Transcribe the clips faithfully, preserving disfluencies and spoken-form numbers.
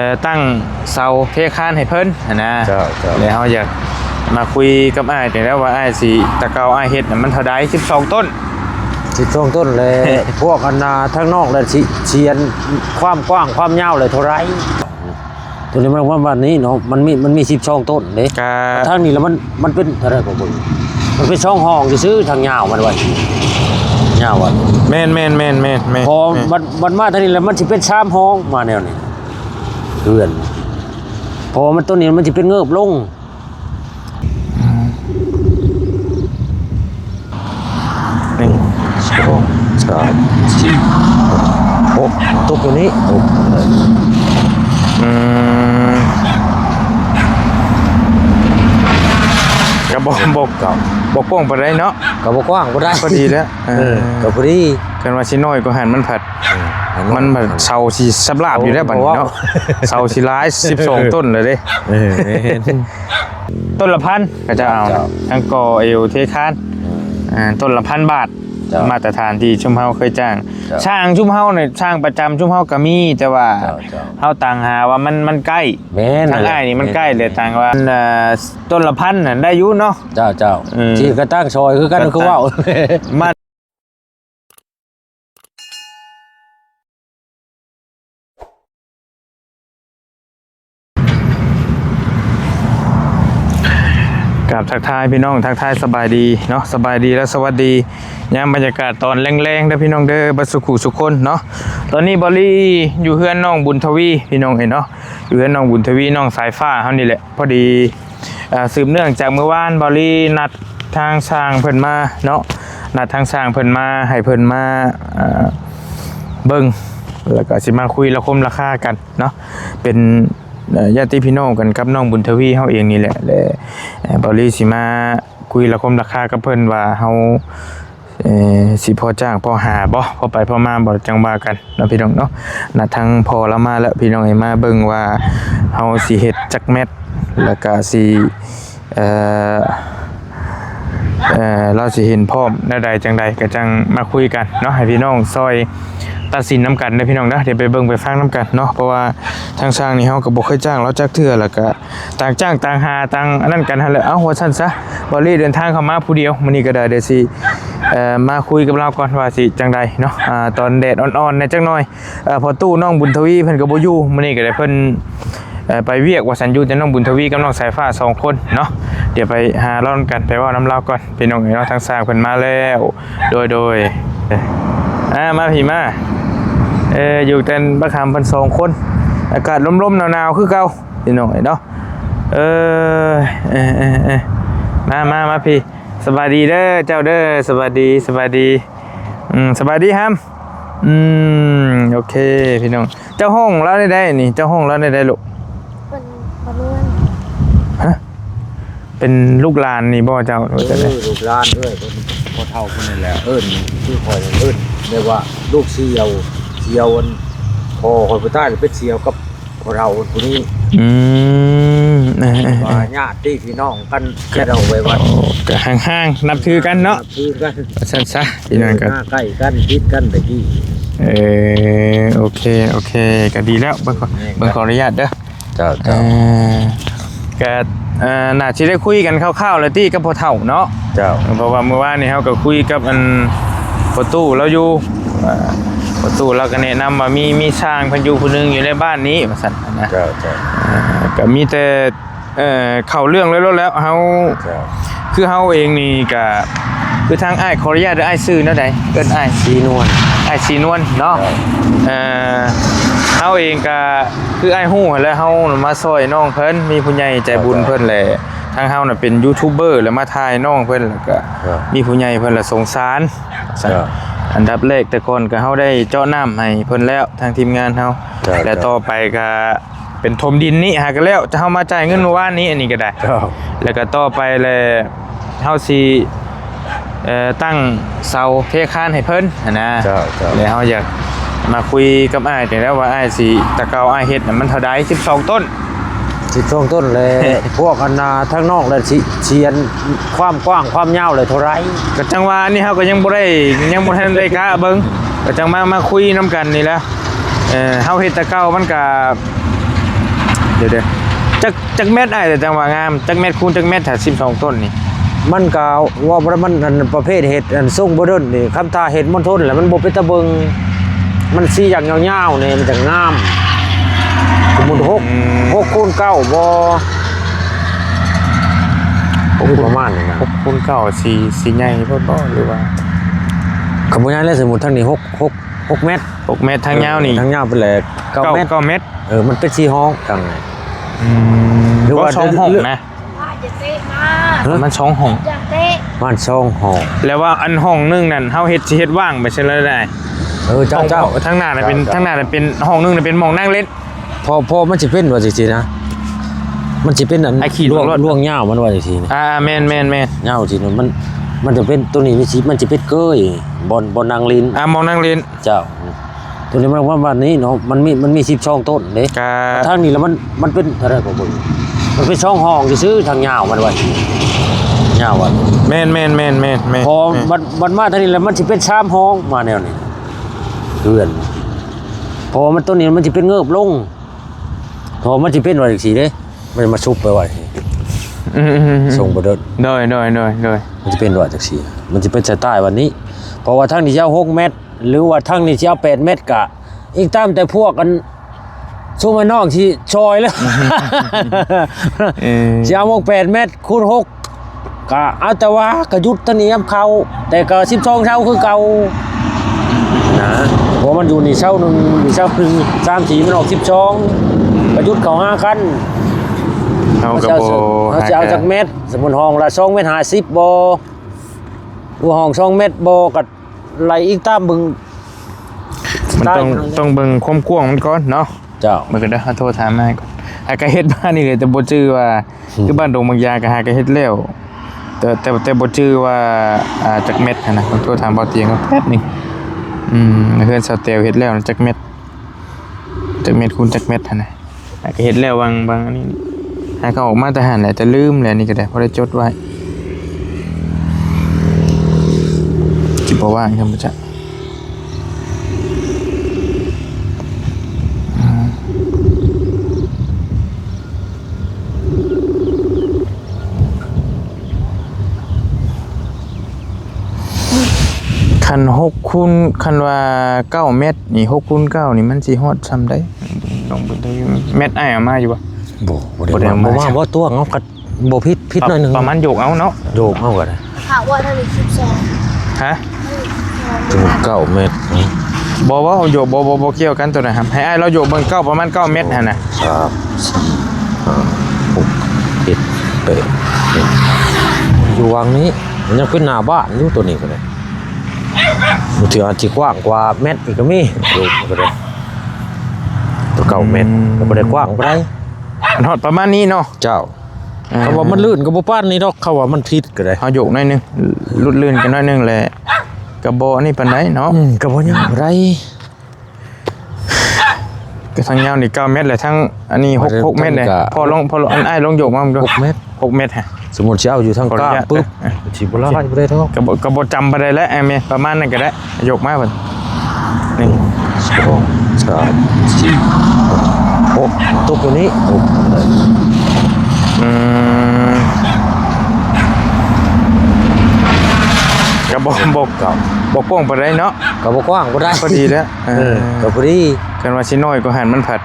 เอ่อ ตั้งเสาเทคานให้เพิ่นหั้นนะ เจ้า เจ้า แล้วเฮาอยากมาคุยกับอ้ายนี่แหละว่า อ้ายสิ แต่เก่าอ้ายเฮ็ดน่ะมันเท่าใด สิบสอง ต้น สิบสอง ต้น แล พวกอันนาทางนอกแลสิ เสียนความกว้างความยาวแลเท่าใด ตัวนี้มันว่าวันนี้เนาะ มันมี มันมี สิบสอง ต้นเด้ กะ ทางนี้แล้วมัน มันเป็นเท่าใดก็เบิ่ง มันเป็นสองห้องซื่อๆ ทางยาวมันว่า ยาวอะ แม่นๆๆๆๆ พอ แม่น มัน มันมาทางนี้แล้วมันสิเป็นสามห้องมาแนวนี้ เฮือน เพราะว่ามันต้นนี้มันสิเป็นเงิบลง หนึ่ง สอง สาม สี่ หก ตกอยู่นี้ อืม ก็บ่ บ่ เก้า บ่กว้างปานใดเนาะ ก็บ่กว้างบ่ได้ พอดีแล้ว เออ เออ ก็พอดี คันว่าสิน้อยกว่าหั้นมันผัด เออ มันผัดเสาสิสำราบอยู่แล้วบัดนี้เนาะ เสาสิหลาย สิบสอง ต้นเลยเด้ เออ แม่น ต้นละพัน ก็จะเอา เจ้า ทั้งก่อเอวเทคาน เออ อ่า ต้นละพันบาท เจ้า มาตรฐานที่ชุมเฮาเคยจ้าง เจ้า ช่างชุมเฮาเนี่ย ช่างประจำชุมเฮาก็มี แต่ว่า เจ้า เจ้า เฮาต่างหาว่ามัน มันใกล้ แม่น ทางอ้ายนี่มันใกล้ แม่น เลยต่างว่า เอ่อ ต้นละพันน่ะได้อยู่เนาะ เจ้า เจ้า เออ ที่กระตั้งซอยคือกัน กระตั้ง คือเว้า มา กราบทักทายพี่น้อง ทักทายสบายดีเนาะ สบายดีและสวัสดี ยามบรรยากาศตอนแลงๆ เด้อพี่น้องเด้อ บัดสุขุสุคนเนาะ ตอนนี้บอลลี่อยู่เฮือนน้องบุญทวี พี่น้องเอ้ยเนาะ อยู่เฮือนน้องบุญทวี น้องสายฟ้าเฮานี่แหละ พอดี อ่า สืบเนื่องจากมื้อวานบอลลี่นัดทางช่างเพิ่นมาเนาะ นัดทางช่างเพิ่นมา ให้เพิ่นมา อ่า เบิ่ง แล้วก็สิมาคุยราคมราคากันเนาะ เป็น เอ่อ ญาติพี่น้องกันกับน้องบุญทวีเฮาเองนี่แหละ และ เอ่อ บอลลี่สิมาคุยราคมราคากับเพิ่นว่าเฮา เอ่อ สิพอจ้างพอหาบ่ พอไปพอมาบ่ จั่งว่ากันเนาะพี่น้องเนาะ นัดทางพ่อลาวมาแล้วพี่น้องเอ้ย มาเบิ่งว่าเฮาสิเฮ็ดจักแมตช์ แล้วก็สิ เอ่อ เอ่อ ลาวสิเห็นพร้อมแนวใดจั่งใดก็จั่งมาคุยกันเนาะ ให้พี่น้องซอยตัดสินนำกันเด้อพี่น้องเด้อ เดี๋ยวไปเบิ่งไปฟังนำกันเนาะ เพราะว่าทางช่างนี่เฮาก็บ่เคยจ้างลาวจักเทื่อ แล้วก็ต่างจ้างต่างหาต่างอันนั้นกันหั้นแหละ เอ้า ว่าซั่นซะ บอลลี่เดินทางเข้ามาผู้เดียวมื้อนี้ก็ได้ เดี๋ยวสิ เอ่อ มาคุยกับลาวก่อนว่าสิจั่งใดเนาะ อ่า ตอนแดดอ่อนๆ แหน่จักหน่อย เอ่อ พ่อตู้น้องบุญทวีเพิ่นก็บ่อยู่ มื้อนี้ก็ได้เพิ่น เอ่อ ไปเวียกว่าซั่น อยู่แต่น้องบุญทวีกับน้องสายฟ้าสองคนเนาะ เดี๋ยวไปหาลาวกัน ไปเว้านำลาวก่อน พี่น้องเอ้ยเนาะ ทางช่างเพิ่นมาแล้ว โดย โดย อ่า มาพี้มา เอ่อ อยู่แต่บักหำเพิ่นสองคน อากาศลมๆ หนาวๆ คือเก่า พี่น้องเอ้ยเนาะ เออ เออ เออ เออ มา มา มาพี้ สบายดีเด้อ เจ้าเด้อ สบายดี สบายดี อืม สบายดีฮัม อืม โอเค พี่น้อง เจ้าห้องลาวได้ใดนี่ เจ้าห้องลาวได้ใดลูก เป็นพ่อเรือน ฮะ เป็นลูกหลานนี่บ่เจ้า หรือว่าจั่งใด เออ ลูกหลานเอ้ย เพิ่นพ่อเฒ่าเพิ่นนี่แหละ เอิ้น คือข้อยเอิ้น เรียกว่าลูกเสี่ยว เสี่ยวอัน พ่อข้อยผู้ตายเป็นเสี่ยวกับพ่อเฒ่าผู้นี้ อืม เออ เออ เออ ว่าญาติพี่น้องกัน จะเอาไว้วัด โอ้ ก็ห่างๆ นับถือกันเนาะ นับถือกัน ว่าซั่นซะ พี่น้องกัน เออ หน้าใกล้กัน ติดกันตะกี้ เออ โอเค โอเค ก็ดีแล้ว เบิ่งขอ แม่น เบิ่งขออนุญาตเด้อ เจ้า เจ้า เอ่อ ก็ เอ่อ น่าสิได้คุยกันคร่าวๆ แล้วติกับพ่อเฒ่าเนาะ เจ้า เพราะว่ามื้อวานนี้เฮาก็คุยกับอันพ่อตู้ลาวอยู่ อ่า พ่อตู้ลาวก็แนะนำว่ามี มีช่างเพิ่นอยู่ผู้หนึ่งอยู่ในบ้านนี้ ว่าซั่นนะ เจ้า เจ้า อ่า ก็มีแต่ เอ่อ เข้าเรื่องแล้ว แล้วเฮา เจ้า คือเฮาเองนี่ก็ คือทางอ้าย ขออนุญาตเด้อ อ้ายชื่อแนวใด เอิ้นอ้าย ศรีนวล อ้ายศรีนวลเนาะ เจ้า เอ่อ เฮาเองก็คืออ้ายฮู้หั้นแหละ เฮามาซ่อยน้องเพิ่น มีผู้ใหญ่ใจบุญ เจ้า เพิ่นแหละ ทางเฮาน่ะเป็นยูทูบเบอร์ แล้วมาถ่ายน้องเพิ่น แล้วก็ เจ้า มีผู้ใหญ่เพิ่นละสงสาร เจ้า อันดับแรกแต่ก่อนก็เฮาได้เจาะน้ำให้เพิ่นแล้ว ทางทีมงานเฮา เจ้า และต่อไปก็ เป็นถมดินนี้หาก็แล้ว จะเฮามาจ่ายเงินเมื่อวานนี้ อันนี้ก็ได้ เจ้า แล้วก็ต่อไปแหละ เฮาสิ เอ่อ ตั้งเสาเทคานให้เพิ่นหั้นนะ เจ้า เจ้า แล้วเฮาอยากมาคุยกับอ้ายนี่แหละว่า อ้ายสิ แต่เก่าอ้ายเฮ็ดน่ะมันเท่าใด สิบสอง ต้น สิบสอง ต้น แล พวกอันนาทางนอกแลสิ เสียนความกว้างความยาวแลเท่าใด ก็จั่งว่าอันนี้เฮาก็ยังบ่ได้ ยังบ่ทันได้กะเบิ่ง ก็จั่งมา มาคุยนำกันนี่แหละ เอ่อ เฮาเฮ็ดแต่เก่ามันก็ เดี๋ยวเดี๋ยวจักจักเม็ดอ้าย แต่จังว่างาม จักเม็ดคูณจักเม็ด ถ้าสิบสองต้นนี่ มันก็ว่าบ่ได้ มันอันประเภทเห็ดอันทรงบ่เดินนี่ คำท่าเห็ดมณฑลแหละ มันบ่เป็นตาเบิ่ง มันสีอย่างยาวๆนี่มันจะงาม สมมุติหก อืม หกคูณเก้าบ่ หกคูณ ประมาณนี้นะ หกคูณเก้า สี สีใหญ่โพดบ่ หรือว่า ขบวนใหญ่แล้ว สมมุติทางนี้หก หก หกเมตร หกเมตร ทางยาวนี่ ทางยาวไปเลย เก้า เก้า เมตร เก้าเมตร เออ มันเป็นสี่ห้องทางนี้ อืม หรือว่า บ่ สองห้องนะ ฮะ มันสองห้อง ประมาณสองห้อง แล้วว่าอันห้องหนึ่งนั่น เฮาเฮ็ด สิเฮ็ดว่างไปซะแล้วได้ เออ เจ้า ห้อง เจ้า ทางหน้าน่ะเป็น เจ้า ทางหน้าน่ะเป็นห้องหนึ่งน่ะเป็นหม่องนั่งเล่น พอ พอมันสิเป็นว่าจังซี่นะ มันสิเป็นอัน ไอ้ขี้ ล่วง รถ ล่วงยาวมันว่าจังซี่นะ อ่า แม่น แม่น แม่น ยาวสินะ มัน มันจะเป็น ตัวนี้มันสิ มันสิเป็นเกย บ่อน บ่อนนั่งเล่น อ่า หม่องนั่งเล่น เจ้า ตัวนี้มันว่าบ้านนี้เนาะ มันมี มันมีสิบสองต้นเด้ กะ ทางนี้แล้วมัน มันเป็นอะไรของเบิ่ง มันเป็นสองห้องซื่อๆ ทางยาวมันไว้ ยาวอะ แม่น แม่น แม่น แม่น แม่น พอ แม่น มัน มันมาทางนี้แล้วมันสิเป็นสามห้องมาแนวนี้ เฮือน เพราะว่ามันต้นนี้มันสิเป็นเงิบลง เพราะมันสิเป็นไว้จังซี่เด้ มันมาซุบไปไว้ อืมๆๆๆ ส่งบ่เดิน โดย โดย โดย โดย มันสิเป็นไว้จังซี่ มันสิเป็นสไตล์วันนี้ เพราะว่าทางนี้สิเอาหกเมตร หรือว่าทางนี้สิเอาแปดเมตร กะ อีกตามแต่พวกกัน ซุมไอ้น้องสิซอยแล้ว เออ สิเอาหม่องแปดเมตรคูณหก กะเอาแต่ว่ากะหยุดตะเนียมเขา แต่กะสิบสองเท่าคือเก่านะ เพราะมันอยู่นี่เท่าหนึ่ง นี่เท่าหนึ่ง สาม สี่ มันออกสิบสอง กะหยุดเขาห้าคัน เฮาก็บ่ เขาสิเอา หา จักเมตร สมมุติห้องละสองเมตรห้าสิบบ่ หรือห้องสองเมตรบ่ กะไล่อีกตามเบิ่ง มันต้อง ได้ ต้องเบิ่งความกว้างมันก่อนเนาะ เจ้า เบิ่งกันเด้อ เฮาโทรถามอ้ายก่อน อ้ายก็เฮ็ดมานี่เลย แต่บ่จื่อว่า อืม คือบ้านดงบางยาก็หาก็เฮ็ดแล้ว แต่ แต่ แต่บ่จื่อว่า อ่า จักเมตรหั้นนะ ต้องโทรถามบ่าวเตียงก่อนแป๊บหนึ่ง อืม เฮือนสาวแต๋วเฮ็ดแล้วจักเมตร จักเมตรคูณจักเมตรหั้นนะ หาก็เฮ็ดแล้ววาง วางอันนี้ หาก็ออกมาแต่หั้นแหละ แต่ลืมแหละ นี่ก็ได้ บ่ได้จดไว้ สิบ่ว่าง จั่งบ่จัก อืม คันหกคูณ คันว่าเก้าเมตรนี่ หกคูณเก้านี่มันสิฮอดส่ำใด ลองเบิ่งดู เมตรอ้ายเอามาอยู่บ่ บ่ บ่ได้ บ่ได้เอามา เอามา บ่ ตวงเอา กัด บ่ผิด ผิดหน่อยหนึ่ง ประมาณโยกเอาเนาะ โยกเอาก็ได้ ค่ะ ว่าเท่าไหร่ สิบสอง ฮะ เก้าเมตร บ่ บ่ โยก บ่ บ่ บ่เกี่ยวกันตัวนั้นครับ ให้อ้ายเราโยกเบิ่ง เก้า ประมาณเก้าเมตรหั่นน่ะ สาม สี่ ห้า หก เจ็ด แปด อยู่วางนี้ มันยังเป็นหน้าบ้านอยู่ตัวนี้ก็ได้ มันถืออาจจะกว้างกว่าเมตรอีกก็มี โยกก็ได้ ตัวเก้าเมตร อืม ก็บ่ได้กว้างปานใด ฮอดประมาณนี้เนาะ เจ้า อ่า เขาว่ามันลื่นก็บ่ปานนี้ดอก เขาว่ามันผิดก็ได้ เฮาโยกหน่อยหนึ่ง ลุดลื่นกันหน่อยหนึ่งแหละ ก็บ่อันนี้ปานใดเนาะ อืม ก็บ่ยากปานใด ก็ทางยาวนี่เก้าเมตรแหละ ทางอันนี้หก หกเมตรเลย ก็ พอลอง พอลอง อันอ้ายลองโยกมาดู หกเมตร หกเมตรฮะ สมมุติสิเอาอยู่ทางกลาง ขออนุญาต ปุ๊บ สิบ่ละลายบ่ได้ดอก ก็บ่ ก็บ่จำปานใดแล้ว แอมเม ประมาณนั้นก็ได้ โยกมาเพิ่น นี่ สอง สาม สี่ หก ตกตัวนี้ หก อืม ก็บ่ บ่ เก้า บ่กว้างปานใดเนาะ ก็บ่กว้างปานใด พอดีแล้ว เออ เออ ก็พอดี คันว่าสิน้อยกว่าหั้นมันผัด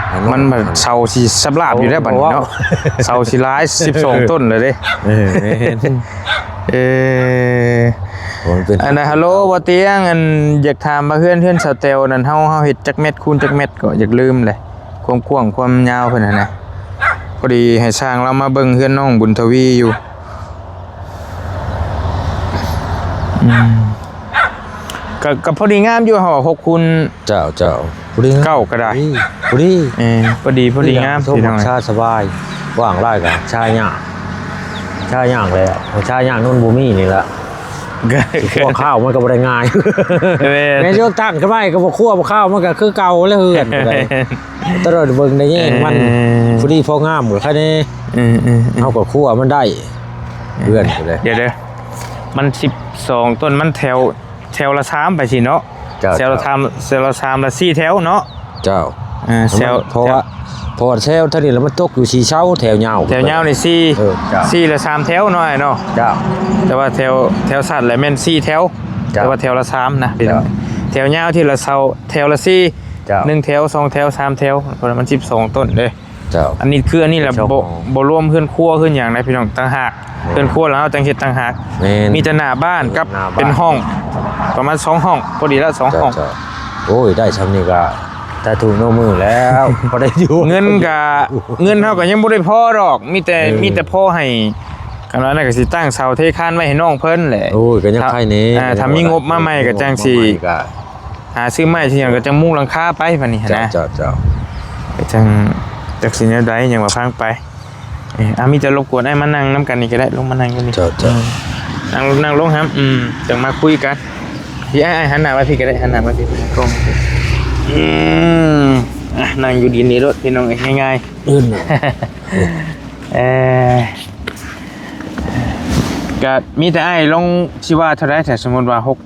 เออ มันผัดเสาสิสำราบอยู่แล้วบัดนี้เนาะ โอ้ เสาสิหลาย สิบสองต้นเลยเด้ เออ แม่น เออ มันเป็น อันน่ะ ฮัลโหล บ่เตียง อัน อยากถามว่าเฮือน เฮือนสาวแต๋วนั่น เฮา เฮาเฮ็ดจักเมตรคูณจักเมตรก็อยากลืมเลย ความกว้างความยาวเพิ่นหั่นนะ พอดีให้ช่างเรามาเบิ่งเฮือนน้องบุญทวีอยู่ อืม ก็ ก็พอดีงามอยู่ เฮาหกคูณ เจ้า เจ้า พอดีงาม เก้าก็ได้ พอดี พอดี เออ พอดี พอดีงาม พี่น้อง ชาสบาย ว่างหลายก็ชายาก ชายากแล้ว ชายากนั่นบ่มีนี่ละ ก็ สิคั่วข้าวมันก็บ่ได้ง่าย แม่น แม่นอยู่ตั้งขึ้นมาก็บ่คั่วบ่ข้าวมันก็คือเก่าแล้วเฮือนก็ได้ ตลอดเบิ่งได้แยงมัน เออ พอดีพองามก็แค่นี้ เออ เออ เออ เฮาก็คั่วมันได้ เฮือนก็ได้ เดี๋ยวเด้อ มันสิบสองต้น มันแถว แถวละสามไปสิเนาะ เจ้า แถวละสาม แถวละสามละสี่แถวเนาะ เจ้า เออ แถว เพราะว่า เพราะว่าแถวเท่านี้แล้วมันตกอยู่สี่เสาแถวยาว แถวยาวนี่สี่ เออ เจ้า สี่ละสามแถวเนาะ อ้ายเนาะ เจ้า แต่ว่าแถว แถวสั้นแหละแม่นสี่แถว เจ้า แต่ว่าแถวละสามนะพี่น้อง เจ้า แถวยาวทีละเสา แถวละสี่ เจ้า หนึ่งแถว สองแถว สามแถว เพราะมันสิบสองต้นเด้ เจ้า อันนี้คืออันนี้แหละ สิบสอง บ่ บ่รวมเฮือนครัวเฮือนหยังนะพี่น้อง ต่างหาก แม่น เฮือนครัวแล้วเฮาจั่งเฮ็ดต่างหาก แม่น มีแต่หน้าบ้านกับ หน้าบ้าน เป็นห้อง ประมาณสองห้อง พอดีละสองห้อง เจ้า เจ้า โอ้ย ได้ส่ำนี้ก็ ถ้าถูกนอกมือแล้ว พอได้อยู่ เงินกะ เงินเฮาก็ยังบ่ได้พอดอก มีแต่ เออ มีแต่พอให้ คันว่านั่นก็สิตั้งเสาเทคานไว้ให้น้องเพิ่นแหละ โอ้ย ก็ยังไคแหน่ อ่า ถ้ามีงบมาใหม่ก็จั่งสิ มีงบมาใหม่ก็ หาซื้อไม้ซื้อหยังก็จั่งมุงหลังคาไปบัดนี้หั้นนะ เจ้า เจ้า เจ้า ก็จั่ง จักสิแนวใดหยังว่าฟังไป เอ้ย อ่ะ มีแต่รบกวนอ้ายมานั่งนำกันนี่ก็ได้ ลงมานั่งอยู่นี่ เจ้า เจ้า อืม นั่ง นั่งลงครับ อืม จั่งมาคุยกัน พี่อ้าย อ้ายหันหน้ามาพี่ก็ได้ หันหน้ามาพี่ กล้อง อืม อ่ะ นั่งอยู่ดินนี่โลดพี่น้องเอ้ย ง่ายๆ อื่น เอ่อ ก็มีแต่อ้ายลงสิว่าเท่าใด ถ้าสมมุติว่าหก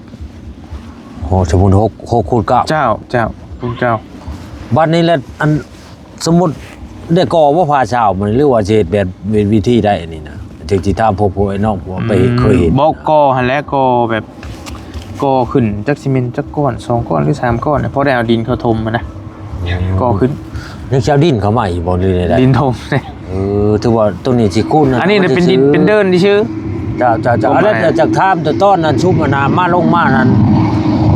โอ้ สมมุติหก หกคูณเก้า เจ้า เจ้า คุณเจ้า บัดนี้แหละ อัน สมมุติได้ก่อบ่พาเช้ามื้อนี้ หรือว่าสิเฮ็ดแบบวิธีใดอันนี้นะ จั่งสิถามพวก พวกไอ้น้อง พวกไป อืม เคยเห็น บ่ก่อหั่นแหละ ก่อแบบ ก่อขึ้น จักสิแม่นจักก้อน สองก้อนหรือสามก้อนน่ะ พอได้เอาดินเข้าถมหั้นนะ อืม ก่อขึ้น ยังสิเอาดินเข้ามาอีกบ่ หรือใดๆ ดินถม เออ ถือว่าตัวนี้สิคูณนะ อันนี้เนี่ยเป็นดิน มันสิซื้อ เป็นเดินซื่อ เจ้า เจ้า เจ้า บ่ อันนั้น มา จากถามแต่ตอนนั้น ซุมมันน่ะมาลงมานั้น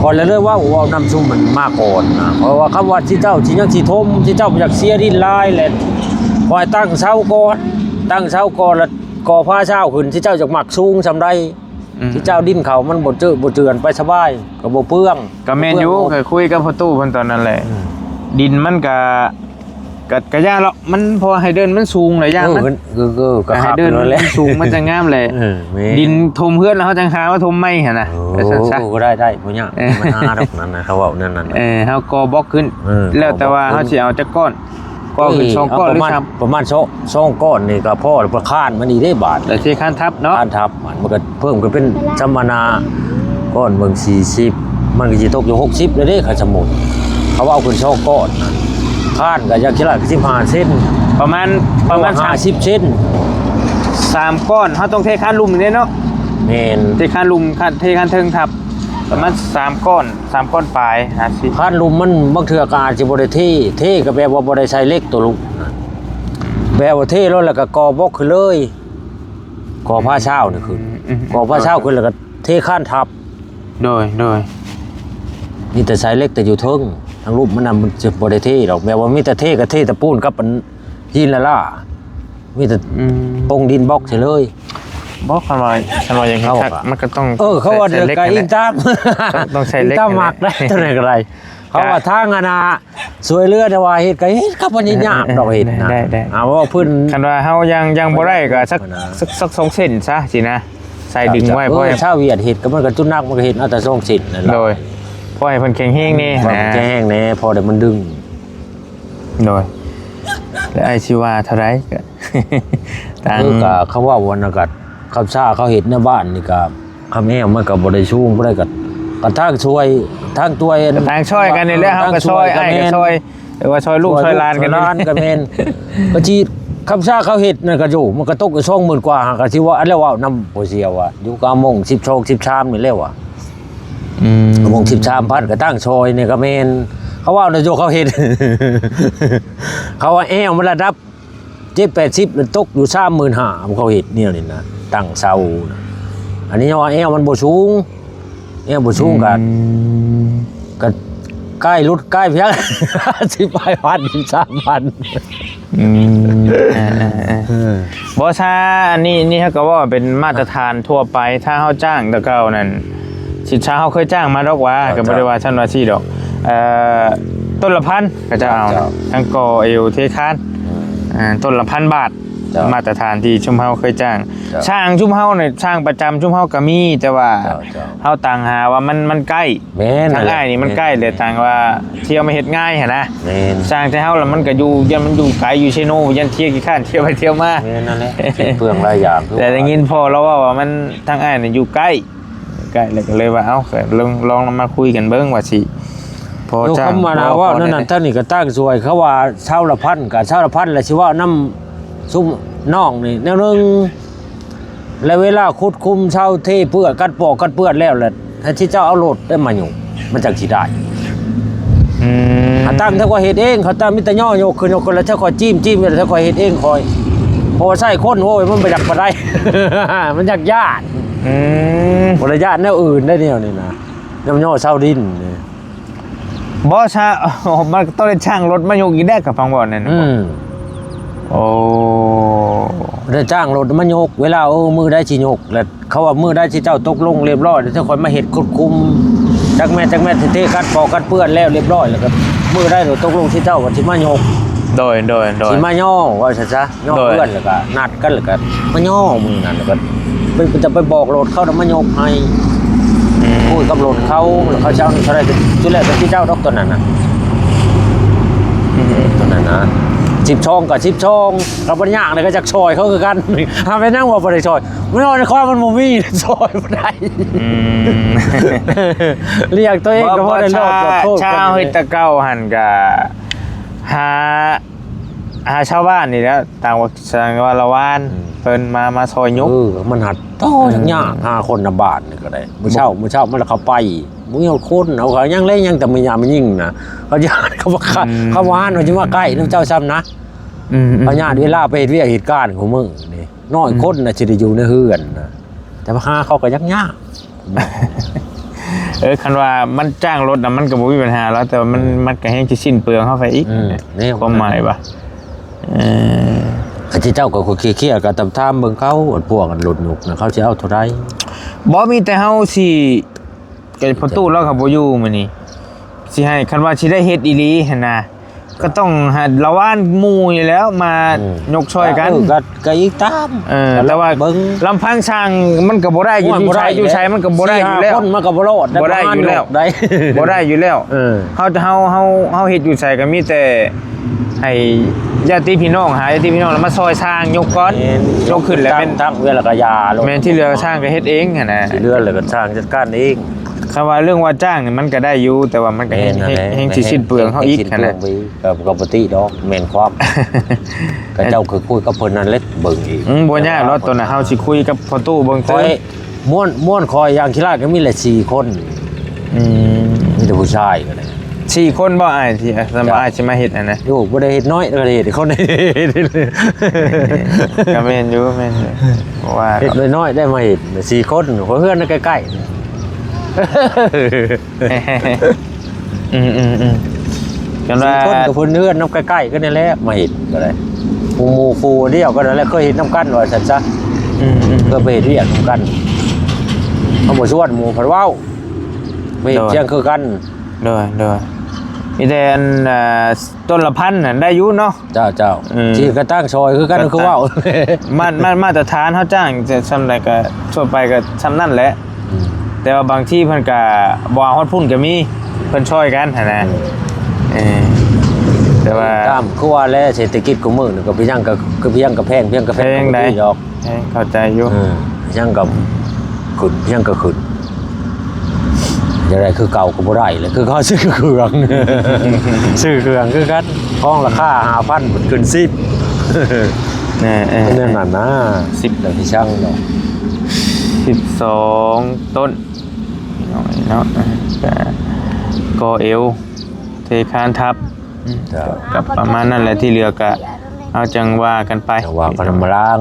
ข้อยเลย เลยว่า เว้านำซุมมันมาก่อนนะ เพราะว่าคำว่าสิเจ้าสิยังสิถม สิเจ้าบ่อยากเสียดินหลายแหละ ข้อยตั้งเสาก่อน ตั้งเสาก่อน แล้วก่อพาเช้าขึ้น สิเจ้าอยากมักสูงส่ำใด อืม สิเจ้าดินเข้ามันบ่เจอ บ่เจือนไปสบาย ก็บ่เปลือง ก็แม่นอยู่ บ่เปลือง เคยคุยกับพ่อตู้เพิ่นตอนนั้นแหละ อืม ดินมันก็ ก็ ก็ย่านละ มันพอให้เดินมันสูงหลายอย่างนะ เออ เออ เออ ก็ ก็ให้เดิน คักอยู่แล้วแหละ มันสูงมันจะงามแหละ เออ แม่น ดินถมเฮือนแล้วเฮาจั่งหาว่าถมใหม่หั่นนะ โอ้ ว่าซั่นซะ ก็ได้ ได้ บ่ยาก เออ ปัญหาดอกนั้นนะ เขาเว้านั่นนั่นน่ะ เออ เฮาก่อบล็อกขึ้น เออ แล้วแต่ว่า ก่อบล็อกขึ้น เฮาสิเอาจักก้อน ก่อขึ้น เอ้ย สองก้อน เอาประมาณ หรือสาม ประมาณสอง สองก้อนนี่ก็พอแล้ว ประคานมันอีกได้บาด แล้วเทคานทับเนาะ คานทับมัน มันก็เพิ่มขึ้นเป็นสัมมนา ก้อนเบิ่งสี่สิบ มันก็สิตกอยู่หกสิบแล้วเด้ คันสมมุติ เขาเอาขึ้นสองก้อนนะ คานก็อยากสิละสิบห้าเซน ประมาณ ประมาณ ห้าสิบเซน สามก้อน เฮาต้องเทคานลุ่มนี่เนาะ แม่น เทคานลุ่ม คาน เทคานเทิงทับ ประมาณสามก้อน สามก้อนปลาย ห้าสิบ คานลุ่มมันบางเทื่อก็อาจสิบ่ได้เท เทก็แบบว่าบ่ได้ใส่เหล็กตัวลุกนะ แบบว่าเทแล้ว แล้วก็ก่อบล็อกขึ้นเลย ก่อพาเช้านี่ขึ้น อืม อืม ก่อพาเช้าขึ้นแล้วก็เทคานทับ โดย โดย มีแต่ใส่เหล็กแต่อยู่เทิง ทางลุ่มมันน่ะมันจะบ่ได้เทดอก แบบว่ามีแต่เทก็เทตะปูนกับอันหินละล่า มีแต่ อืม ปงดินบล็อกใส่เลย บ่ คันว่า คันว่าอย่างนี้ เขา คัก อะ มันก็ต้อง เออ เขาว่า ใส่ ใส่เหล็ก เดี๋ยวก็ นั่นแหละ อิงตาม ต้อง ต้องใส่เหล็ก อิงตาม นั่นแหละ หมักได้ เท่าไหร่ก็ได้ เขาว่าทางอันน่ะ ช่วยเหลือแต่ว่าเฮ็ดก็เฮ็ดครับ มันยากดอกเฮ็ดนะ ได้ ได้ เอาว่าพื้น คันว่าเฮายัง ยังบ่ได้ก็สัก นะ สัก สักสองเซนซะสินะ ใส่ดึงไว้ เออ พอให้ ชาวเวียดเฮ็ดก็มันก็จุดหนัก มันก็เฮ็ดเอาแต่สองเซนนั่นล่ะ โดย พอให้เพิ่นแข็งแรงแน่ พอให้เพิ่น นะ แข็งแรงแน่ พอได้มันดึง โดย แล้วอ้ายสิว่าเท่าใดก็ ตาม เออ ก็เขาว่าวันนั้นก็ คำซ่าเขาเฮ็ดในบ้านนี่ก็ คำแอวมันก็บ่ได้สูง บ่ได้ก็ ก็ทางช่วย ทางช่วย ก็ทางช่วยกันนี่แหละ เฮาก็ช่วย ทางช่วยก็ อ้ายก็ แม่น ช่วย หรือว่าช่วยลูกช่วยหลานกันนี่ ช่วยลูกช่วยหลานก็แม่น ก็สิ คำซ่าเขาเฮ็ดนั่นก็อยู่ มันก็ตกอยู่สองหมื่นกว่า หากก็สิว่า อันแล้วเว้านำบ่เสียว่า อยู่กลางโมงสิบสอง สิบสามนี่แหละว่า อืม โมงสิบสามพันก็ทางช่วยนี่ก็แม่น เขาว่าในโยเขาเฮ็ด เขาว่าแอวมันระดับ เจ็ดแปดสิบ แล้วตกอยู่สามหมื่นห้า เขาเฮ็ดแนวนี้นะ ตั้งเสานะ อันนี้ว่าแอวมันบ่สูง แอวบ่สูงก็ อืม ก็ใกล้หลุดใกล้เพียง สิบปลายพัน สิบสามพัน อืม เออ เออ เออ เออ บ่ซา อันนี้ นี่เขาก็ว่าเป็นมาตรฐานทั่วไป ถ้าเฮาจ้างแต่เก่านั่น สิซาเฮาเคยจ้างมาดอกว่า เจ้า ก็บ่ได้ว่าซั่นว่าซี่ดอก เอ่อ ต้นละพัน เขาจะเอา เจ้า ทั้งก่อเอวเทคาน อืม อ่า ต้นละพันบาท เจ้า มาตรฐานที่ชุมเฮาเคยจ้าง เจ้า ช่างชุมเฮาเนี่ย ช่างประจำชุมเฮาก็มี แต่ว่า เจ้า เจ้า เฮาต่างหาว่ามัน มันใกล้ แม่น ทางอ้ายนี่มันใกล้ แม่น แต่ต่างว่าเที่ยวมาเฮ็ดง่ายหั้นนะ แม่น ช่างแต่เฮาละมันก็อยู่ ย่านมันอยู่ไกล อยู่เซโน ย่านเที่ยวขี้คร้าน เที่ยวไปเที่ยวมา แม่นนั่นแหละ เปลืองหลายอย่าง แต่ได้ยินพ่อเราว่า ว่ามัน ทางอ้ายนี่อยู่ใกล้ ใกล้ แล้วก็เลยว่า เอ้า ก็ลอง ลองมาคุยกันเบิ่งว่าสิ พอ อยู่ จ้าง คำว่านา พอ ว่า พอ นั่นน่ะ ได้ ท่านนี่ก็ตั้งสวย เขาว่าเช้าละพันกับเช้าละพันแล้วสิว่านำซุมน้องนี่แนวหนึ่ง และเวลาขุดคุมเช้าเทเปื้อนกัดปอกกัดเปื้อนแล้วแหละ ให้ที่เจ้าเอารถได้มาอยู่ มันจังสิได้ อืม อ่ะตั้งถ้าก็เฮ็ดเอง เขาตั้งมิตรย่อยกขึ้นยกขึ้นแล้วถ้าก็จิ้มจิ้มแล้วถ้าก็เฮ็ดเองคอย เพราะว่าใส่คนโอ้ยมันบ่อยากปานใด มันอยากย่าน อืม บ่ได้ย่านแนวอื่นได้แนวนี่นะ น้ำย่อเช้าดินนี่ บ่ซะ มันก็ต้องได้จ้างรถมายกอีกแด้กับฟังบ่นั่นน่ะ อืม โอ้ ได้จ้างรถมายก เวลา เออ มื้อใดสิยก แล้วเขาว่ามื้อใดสิเจ้าตกลงเรียบร้อย แล้วเจ้าค่อยมาเฮ็ดขุดคุม จักแม่น จักแม่นสิเทกัดปอกกัดเปื้อนแล้วเรียบร้อย แล้วก็มื้อใดเราตกลงสิเจ้าก็สิมายก โดย โดย โดย สิมาย่อ ว่าซะซะ ย่อ โดย เพื่อนแล้วก็นัดกันแล้วก็มาย่อมื้อนั้นแล้วก็ไป จะไปบอกรถเขาน่ะมายกให้ อืม คุยกับรถเขา แล้วเขาจะเอาเท่าใดก็สุดแล้วแต่ที่เจ้าดอกตอนนั้นน่ะ อืม ตอนนั้นนะ สิบสองกับสิบสอง กับบ่ยากเลยก็จักซอยเขาคือกัน หาไปนั่งว่าบ่ได้ซอย มันเอาในความมันบ่มีซอยบ่ได้ อืม เรียกตัวเองก็บ่ได้รอด บ่ ขอโทษ ชาว คน เฮ็ดแต่เก่าหั่นก็หา หาชาวบ้านนี่แหละ ต่างว่า สร้างว่าละวาน อืม เพิ่นมา มาซอยยก เออ มันหัดต่อ อืม ยาก หาคนในบ้านนี่ก็ได้ มื้อเช้า มื้อเช้ามันละเข้าไป มื้อคนเอาเขายังเล่นยังแต่มื้อยามมันยิ่งนะ เขาย่านเขามา อืม เขามาหาเขาจะมาใกล้นำเจ้าซ้ำนะ อืม อืม เขาย่านเวลาไปเฮ็ดเวียกเฮ็ดการของมึงนี่ น้อย อืม คนน่ะสิได้อยู่ในเฮือนนะ แต่ว่าหาเขาก็ยากยาก เออ คันว่ามันจ้างรถน่ะ มันก็บ่มีปัญหาแล้ว แต่ว่ามัน อืม มันก็แฮงสิสิ้นเปลืองเฮาไปอีก อืม นี่ ความหมายว่า เออ อันที่เจ้าก็เคลียร์ๆ ก็ตามถามเบิ่งเขา พวกรถยกนะ เขาสิเอาเท่าใด บ่ มีแต่เฮาสิ ก็พอตู้เราก็บ่อยู่มื้อนี้ สิให้ คันว่าสิได้เฮ็ดอีหลีหั่นนะ ก็ต้องหาละวานหมู่นี่แหล้วมา อืม ยกซอยกัน เออ ก็ ก็อีกตาม เออ ก็ แต่ว่า เบิ่ง ลำพังช่างมันก็บ่ได้อยู่ โอ้ย อยู่ไส บ่ได้ อยู่ไสมันก็บ่ได้อยู่แล้ว สี่ห้าคนมันก็บ่รอด บ่ได้อยู่แล้ว บ่ได้อยู่แล้ว เออ เฮา เฮา เฮา เฮาเฮ็ดอยู่ไสก็มีแต่ให้ญาติพี่น้อง หาญาติพี่น้องแล้วมาซอยช่างยกก่อน แม่น ยกขึ้นแล้วแม่น ตั้ง ตั้งเวลาก็ยาลง แม่น ที่เหลือช่างก็เฮ็ดเองหั่นนะ ที่เหลือแล้วก็ช่างจัดการเอง คำว่าเรื่องว่าจ้างนี่มันก็ได้อยู่ แต่ว่ามันก็แฮง แม่นนั่นแหละ แฮงสิสิ้นเปลืองเฮาอีก แฮงสิสิ้นเปลือง หั่นนะ ไปอีก ก็ปกติดอก แม่นความ ก็เจ้าคือคุยกับเพิ่นนั่นแหละเบิ่งอีก อืม บ่ยากหรอก ตัวน่ะเฮาสิคุยกับพ่อตู้เบิ่ง ข้อย ม่วน ม่วนข้อยอย่างขี้ลาดก็มีแหละสี่คน อืม มีแต่ผู้ชายก็ได้ สี่คนบ่ อ้ายที่ สำหรับ เจ้า อ้ายสิมาเฮ็ดหั่นนะ โอ้ บ่ได้เฮ็ดน้อย ก็ได้เฮ็ดคน ก็แม่นอยู่ แม่นอยู่ เพราะว่า เฮ็ดน้อยๆ ได้มาเฮ็ดสี่คน เพราะเฮือนใกล้ๆ อืม อืม อืม กันว่า สี่คนกับเพิ่นเฮือนนำใกล้ๆ กันนี่แหละ มาเฮ็ดก็ได้ หมู่ หมู่คู่เดียวกันนั่นแหละ เคยเฮ็ดนำกันว่าซั่นซะ อืม อืม เคยไปเฮ็ดเวียกนำกัน เขาบ่ชวนหมู่เพิ่นเว้า ไปเฮ็ด โดย เชียงคือกัน โดย โดย มีแต่อัน อ่า ต้นละพันน่ะได้อยู่เนาะ เจ้า เจ้า อืม ที่กระตั้งซอยคือกัน กระตั้ง คือเว้า มา มา มาตรฐานเฮาจ้างจะส่ำใดก็ทั่วไปก็ส่ำนั่นแหละ อืม แต่ว่าบางทีเพิ่นก็บ่เอาฮอดพุ่นก็มี เพิ่นช่วยกันหั่นนะ อืม เออ แต่ว่า ตามคือว่าแหละ เศรษฐกิจของมื้อนี่ก็เพียงก็ คือเพียงก็แพง เพียงก็แพง แพง ก็บ่ดี ได้ ดอก เอ้ย เข้าใจอยู่ เออ ยังก็ขึ้น ยังก็ขึ้น จะได้คือเก่าก็บ่ได้เลย คือเขาซื้อเครื่อง ซื้อเครื่องคือกัน ของราคาห้าพัน ขึ้นสิบ เออ เออ เป็นแนวนั้นนะ สิบ เดี๋ยวที่ช่างเนาะ สิบสอง ต้น น้อยเนาะ ก็ ก่อเอว เทคานทับ อืม เจ้า ก็ประมาณนั้นแหละ ที่เหลือก็เอาจังว่ากันไป จังว่ากันมาล้าง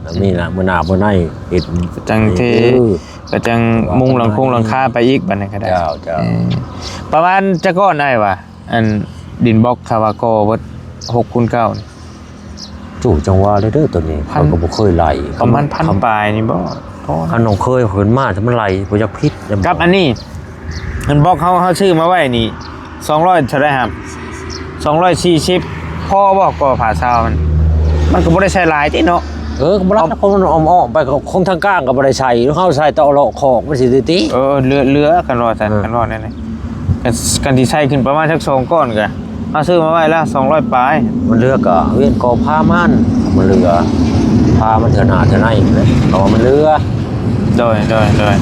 แล้วมีนะ มื้อหน้ามื้อในเฮ็ด จังเท เออ ก็จังมุงหลังคงหลังคาไปอีกบัดนี้ก็ได้ เจ้า เจ้า เออ ประมาณจักก้อนได้วะ อันดินบล็อกคาวาโก้เบิด หกคูณเก้า นี่ โอ้ จังว่าเลยเด้อตัวนี้ พัน ข้อยก็บ่เคยไล่ ประมาณพัน คำ ปลายนี่บ่ พอ คันน้องเคยขึ้นมา แต่มันไล่บ่อยากผิด กับอันนี้ อันบล็อกเฮา เฮาซื้อมาไว้นี่ สองร้อยเท่าใดครับ สองร้อยสี่สิบ พอบ่ ก่อผ้าซาวมัน มันก็บ่ได้ใส่หลายติเนาะ เออ ก็บ่รัก เอา คนมันอ้อมๆ ไป ของทางกลางก็บ่ได้ใส่ เฮาใส่แต่เอาเลาะคอกมันสิติ เออ เหลือ เหลือ คันว่าซั่น เออ คันว่าแนวนี้ กัน กันสิใส่ขึ้นประมาณสักสองก้อนก็ เฮาซื้อมาไว้แล้ว สองร้อยปลาย มันเหลือก็เวียนก่อผ้ามัน มันเหลือ ผ้ามันเทื่อหน้าเทื่อในเลย เพราะว่ามันเหลือ โดย โดย โดย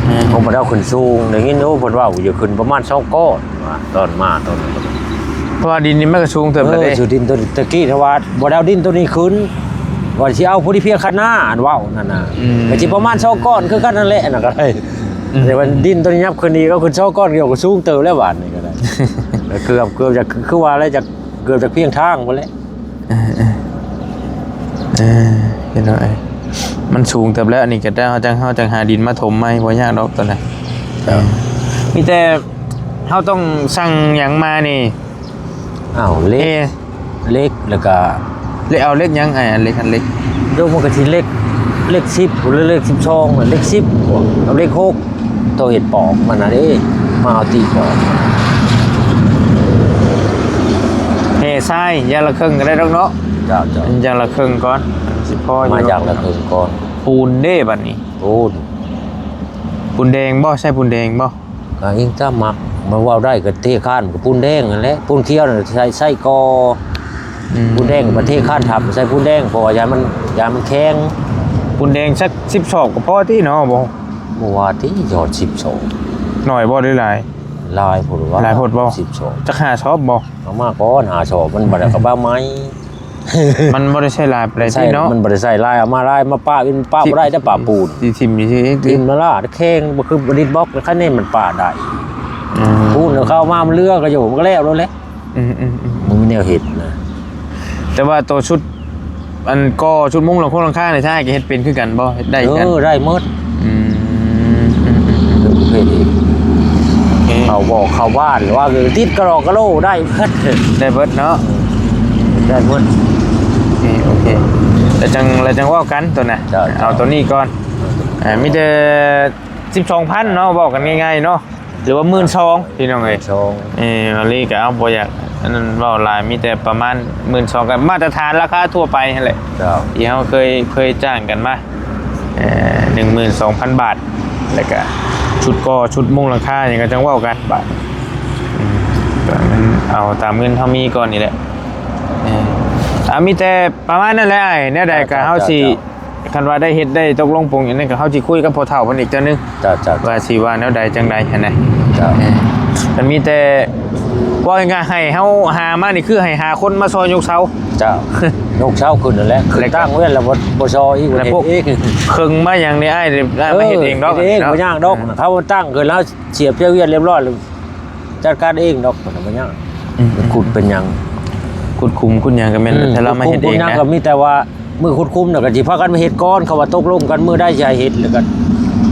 อืม ผมบ่ได้เอาขึ้นสูง ได้ยินโอ้เพิ่นเว้าอยู่ขึ้นประมาณสองก้อน ตอนมาตอนนั้น เพราะว่าดินนี่มันก็สูงเติบแล้วเด้ เออ สูง ดินตัวนี้ ตะกี้ถ้าว่าบ่ได้เอาดินตัวนี้ขึ้น ว่าสิเอาผู้ที่เพียงคันหน้าอันเว้านั่นน่ะ อืม ก็สิประมาณสองก้อนคือกันนั่นแหละน่ะก็ได้ อืม แต่ว่าดินตัวนี้ยับขึ้นอีก เอาขึ้นสองก้อนเดียวก็สูงเติบแล้วบาดนี้ก็ได้ เกือบ เกือบจะ คือว่าแล้วจะ เกือบจะเพียงทางพุ้นแหละ เออ เออ เออ พี่น้องเอ้ย มันสูงเติบแล้ว อันนี้ก็ได้ เฮาจั่ง เฮาจั่งหาดินมาถมใหม่ บ่ยากดอกตอนนั้น ครับ เออ มีแต่เฮาต้องสั่งหยังมานี่ อ้าว เหล็ก เอ เหล็ก แล้วก็ เหล็ก เอาเหล็กหยัง ไอ้อันเหล็ก อันเหล็ก เดี๋ยวมันก็สิเหล็ก เหล็กสิบ หรือเหล็กสิบสอง เหล็กสิบ กับเหล็กหก ตัวเฮ็ดปอกมันน่ะเด้ มาเอาตีปอก แห่ทรายอย่างละครึ่งก็ได้ดอกเนาะ เจ้า เจ้า อย่างละครึ่งก่อน สิพออยู่ มาอย่างละครึ่งก่อน ปูนเด้บัดนี้ ปูน ปูนแดงบ่ ใช่ปูนแดงบ่ ก็อิงตามมัก มันเว้าได้ก็เทคานก็ปูนแดงนั่นแหละ ปูนเขียวน่ะใส่ ใส่ก่อ อืม ปูนแดงก็เทคานทับ ใส่ปูนแดง เพราะว่าย้านมัน ย้านมันแข็ง ปูนแดงสักสิบศอกก็พอติเนาะ บ่ บ่ว่าติ ยอดสิบศอก น้อยบ่หรือหลาย หลายโพดว่า หลายโพดบ่ สิบศอก จักห้าศอกบ่ เอามาก่อน ห้าศอก มันบ่ได้กระบะไม้ มันบ่ได้ใช้หลายปานใดติเนาะ มันบ่ได้ใช้หลาย เอามาหลาย มาปะ มันปะบ่ได้แต่ปะปูน สิถิ่มอยู่ซื่อๆ ถิ่มนั่นล่ะ แข็ง บ่คือบ่ดิดบล็อก คันนี้มันปะได้ อืม ปูนเข้ามา มันเหลือก็อยู่ มันก็แล้วแล้วแหละ อืมๆๆ มันมีแนวเฮ็ดนะ แต่ว่าตัวชุด อันก่อชุดมุงหลังคงหลังคานี่ ทรายก็เฮ็ดเป็นคือกันบ่ เฮ็ดได้คือกัน เออ ได้หมด อืม อืมๆๆ เฮ็ดเอง โอเค เข้าบ่อเข้าบ้าน หรือว่าติดกะหลอกกะโหลได้เบิด ได้เบิดเนาะ ได้หมด โอเค โอเค แล้วจั่ง แล้วจั่งเว้ากันตัวน่ะ เจ้า เอาตัวนี้ก่อน อ่า มีแต่สิบสองพันเนาะ เว้ากันง่ายๆเนาะ หรือว่าหมื่นสอง พี่น้องเอ้ย สอง เออ อันนี้ก็เอาบ่อยาก อันนั้นเว้าหลาย มีแต่ประมาณหมื่นสอง ก็มาตรฐานราคาทั่วไปนั่นแหละ เจ้า ที่เฮาเคย เคยจ้างกันมา เอ่อ หนึ่งหมื่นสองพันบาท แล้วก็ชุดก่อ ชุดมุงหลังคาหยังก็จั่งเว้ากันบาด อืม ก็มันเอาตามเงินเฮามีก่อนนี่แหละ เออ อ่ะ มีแต่ประมาณนั้นแหละอ้าย แนวใดก็เฮาสิ เจ้า คันว่าได้เฮ็ดได้ตกลงปลงอย่างนั้นก็เฮาสิคุยกับพ่อเฒ่าเพิ่นอีกเทื่อนึง เจ้า เจ้า ว่าสิว่าแนวใดจั่งใดหั้นนะ เจ้า เออ มันมีแต่ ว่าง่ายๆให้เฮาหามานี่คือให้หาคนมาซอยยกเสา เจ้า ยกเสาขึ้นนั่นแหละ ขึ้น แล้วก็ ตั้งไว้แล้วบ่ บ่ซอยอีก แล้วพวก เฮ็ดเอง เคิงมาหยังนี่อ้าย อ้ายมาเฮ็ดเองดอก เฮ็ดเอง เนาะ บ่ยากดอก อืม เขาตั้งขึ้นแล้วเสียบเสียเวียนเรียบร้อยแล้ว จัดการเองดอก มันบ่ยาก อืม ขุดเป็นหยัง ขุดขุมขุดหยังก็แม่น อืม แต่เรามาเฮ็ดเองนะ ขุดขุมขุดหยังก็มีแต่ว่า มื้อขุดขุมน่ะก็สิพากันมาเฮ็ดก่อน เขาว่าตกลงกันมื้อใดสิให้เฮ็ด แล้วก็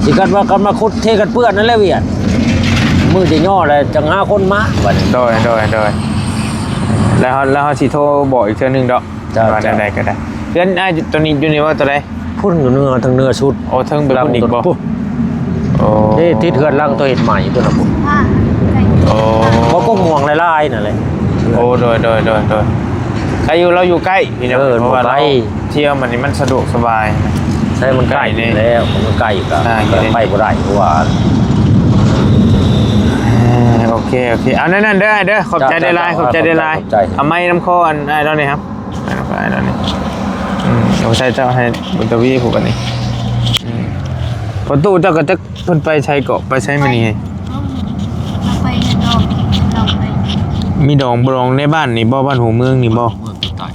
สิกันว่ากันมาขุดเทกันเปื้อนนั่นแหละเวียด มื้อสิย่อแล้วจั่งหาคนมาบัดนี้ โดย โดย โดย แล้วเฮา แล้วเฮาสิโทรบอกอีกเทื่อนึงดอก เจ้า ว่า เจ้า แนวใดก็ได้ เฮือนอ้ายตัวนี้อยู่นี่ว่าตัวใด พุ้นอยู่เหนือ ทางเหนือสุด โอ้ เทิงไปพุ้นอีกบ่ พุ้น โอ้ นี่ติดเฮือนหลังตัวเฮ็ดใหม่ตัวน่ะพุ้น โอ้ เขาก็ม่วงลายๆนั่นแหละ โอ้ โดย โดย โดย โดย ใครอยู่ เราอยู่ใกล้ พี่น้อง เออ เพราะว่า บ่ไกล เราเที่ยวมันนี่มันสะดวกสบาย ใช่ มันใกล้ ใกล้นี่ แล้ว มันใกล้ก็ อ่า ไปบ่ได้ เพราะว่า เออ โอเค โอเค เอานั่นๆเด้อ เด้อ ขอบใจ เจ้า หลายๆ เจ้า ขอบใจหลายๆ ขอบใจ เอาไม้น้ำข้ออัน ไอ้เราเนี่ยครับ ไปแล้วนี่ อืม เอาใส่เจ้าให้บุญทวีผูกกันนี่ อืม ประตูเจ้าก็จักเพิ่นไปใช้เกาะ ไปใช้มื้อนี้ ไปดอง ดองไป มีดองบ่ ดองในบ้านนี่บ่ บ้านหัวเมืองนี่บ่ เมืองใต้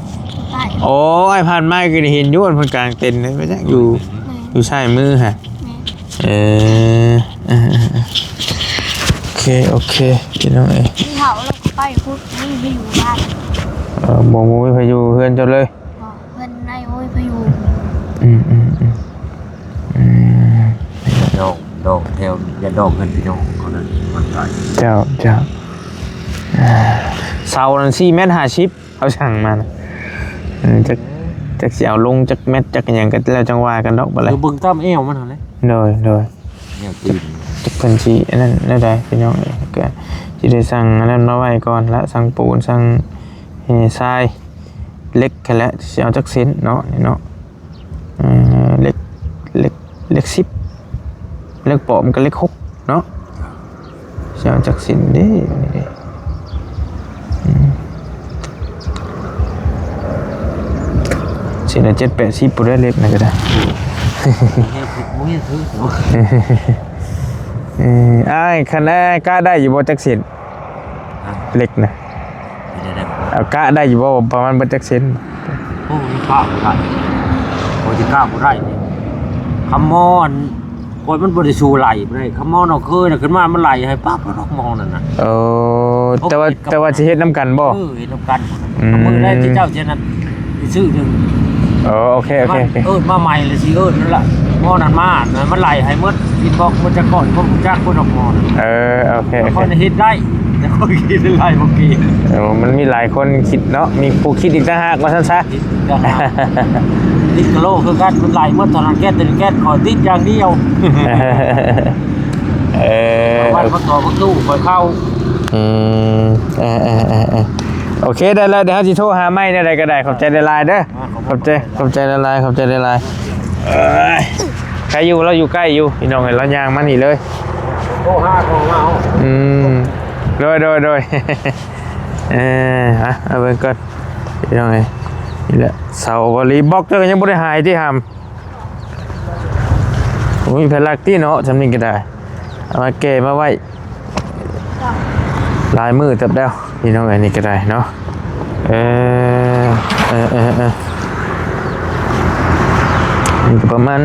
ใต้ โอ้ย ผ่านมาก็ได้เห็นอยู่ เพิ่นกางเต็นท์ไว้จักอยู่ แม่น อยู่ซ้ายมือฮะ แม่น เออ เออ เออ เออ โอเค โอเค พี่น้องเอ้ย ที่เขาเราไปพุทธนี่ไม่อยู่บ้าน เออ บ่ บ่มีไผอยู่เฮือนเจ้าเลย บ่ เพิ่นได้โอ้ยไปอยู่ อืม อืม อืม อืม ดอง ดองแถว อย่าดองเงินพี่น้องเขานั่น มันไกล เจ้า เจ้า อ่า เสานั่นสี่เมตรห้าสิบ เขาสั่งมานะ เออ จัก จักสิเอาลงจักเมตรจักหยังก็แล้วจั่งว่ากันดอกบัดนี้ คือเบิ่งตามแอวมันหั่นแหละ โดย โดย แนวตีน จักเพิ่นสิอันนั้นแนวใดพี่น้องเอ้ย ก็สิได้สั่งอันนั้นมาไว้ก่อนละ สั่งปูน สั่ง เอ่อ ทราย เหล็กหั้นแหละ สิเอาจักเส้นเนาะ นี่เนาะ เอ่อ เหล็ก เหล็ก เหล็กสิบ เหล็กปอกมันก็เหล็กหกเนาะ สิเอาจักเส้นเด้ นี่เด้ อืม เส้นละเจ็ดแปดสิบพุ้นแหละ เหล็กนั่นก็ได้ บ่มีซื้อ เออ อ้าย คันอ้ายกะได้อยู่บ่จักเส้น เหล็กนะ เป็นได้บ่ เอากะได้อยู่บ่ประมาณเบิดจักเซน โอ้ยกะบ่ได้โอ้ยกะบ่ได้นี่คำมออันคนมันบ่ได้สู้ไหลบ่ได้คำมอเนาะเคยน่ะขึ้นมามันไหลให้ปั๊บแล้วดอกมองนั่นน่ะ เออแต่ว่าแต่ว่าสิเฮ็ดน้ำกันบ่ เออเห็นนำกัน อืม มือได้ที่เจ้าเช่นนั้นไปซื้อหนึ่ง เออโอเคโอเคโอเค เอิ้นมาใหม่เลยสิเอิ้นนั่นแหละหม้อนั้นมานะมันไหลให้หมดอินบ็อกซ์มันจะก่อนพวกจักคนออกหม้อนะ เออโอเคโอ แล้ว เค ค่อยเฮ็ดได้แต่ค่อยคิดไหลเมื่อกี้ เออมันมีหลายคนคิดเนาะมีผู้คิดอีกต่างหากว่าซั่นซะ ติดกะโลคือกันมันไหลหมดตอนนั้นแก๊สเป็นแก๊สขอติดอย่างเดียว เออ วันมาต่อประตูคอยเข้า อืมเออเออเออเออโอเคได้แล้วเดี๋ยวเฮาสิโทรหาใหม่ได้ใดก็ได้ขอบใจหลายๆเด้อ ขอบใจขอบใจหลายๆขอบใจหลายๆเอ้ยใครอยู่เราอยู่ใกล้อยู่พี่น้องเอ้ยเราย่างมานี่เลย โทรหาของเรา อืมโดยโดยโดยเอออ่ะเอาเบิ่งก่อนพี่น้องเอ้ยนี่แหละเสาบอลลีบล็อกเจ้าก็ยังบ่ได้หายที่หำโอ้ยแผ่นหลักที่เนาะทำนี่ก็ได้เอามาแก้มาไว้หลายมื้อเติบแล้วพี่น้องเอ้ยนี่ก็ได้เนาะเออเออเออเออนี่ก็ประมาณ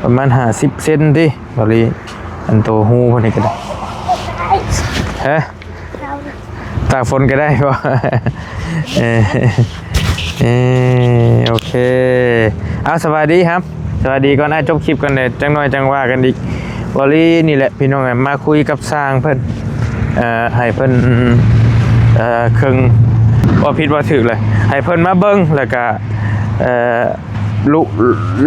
ประมาณห้าสิบเซนติบอลลีอันโตฮูพวกนี้ก็ได้ฮะ ตากฝนก็ได้บ่ เออเออโอเค เอาสวัสดีครับ สวัสดีก่อนนะจบคลิปกันเลยจังน้อยจังว่ากันอีกบอลลีนี่แหละพี่น้องเอ้ยมาคุยกับช่างเพิ่นเอ่อให้เพิ่นเอ่อเครื่องว่าผิดว่าถูกเลยให้เพิ่นมาเบิ่งแล้วก็เอ่อลุ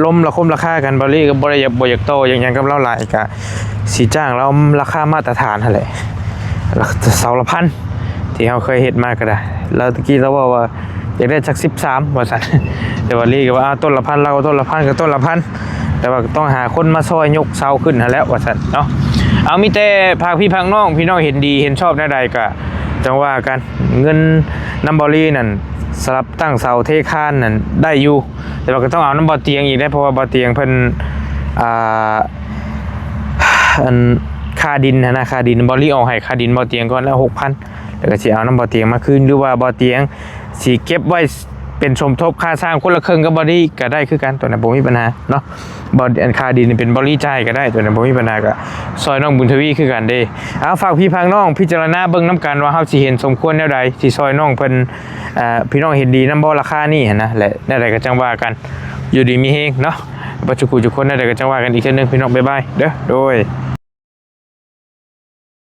ลมละคมราคากันบอลลีก็บ่ได้อยากบ่อยากโตอย่างหยังกับเราหลายก็สิจ้างเราราคามาตรฐานหั่นแหละ เสาละพันที่เราเคยเฮ็ดมาก็ได้ แล้วตะกี้เราว่าว่าอยากได้สักสิบสามว่าซั่นแต่ว่าลีก็ว่าอ้าวต้นละพันเราก็ต้นละพันก็ต้นละพันแต่ว่าต้องหาคนมาซอยยกเสาขึ้นหั่นแหล้วว่าซั่นเนาะเอามีแต่ฝากพี่ฝากน้องพี่น้องเห็นดีเห็นชอบแนวใดก็จังว่ากันเงินนำบอลลีนั่นสำหรับตั้งเสาเทคานนั่นได้อยู่แต่ว่าก็ต้องเอานำบ่อเตียงอีกได้เพราะว่าบ่อเตียงเพิ่นอ่า อันค่าดินหั้นนะค่าดินบอลลีออกให้ค่าดินบ่อเตียงก่อนแล้วหกพันแล้วก็สิเอานำบ่อเตียงมาคืนหรือว่าบ่อเตียงสิเก็บไว้เป็นสมทบค่าสร้างคนละครึ่งกับบอลลีก็ได้คือกันตัวนั้นบ่มีปัญหาเนาะบ่อันค่าดินนี่เป็นบอลลีจ่ายก็ได้ตัวนั้นบ่มีปัญหาก็ซอยน้องบุญทวีคือกันเด้เอาฝากพี่ฝากน้องพิจารณาเบิ่งนำกันว่าเฮาสิเห็นสมควรแนวใดสิซอยน้องเพิ่นเอ่อพี่น้องเห็นดีนำบ่ราคานี้หั้นนะและแนวใดก็จังว่ากันอยู่ดีมีแฮงเนาะ บ่จุกคู่จุกคนแนวใดก็จังว่ากันอีกเทื่อนึงพี่น้องบ๊ายบายเด้อโดย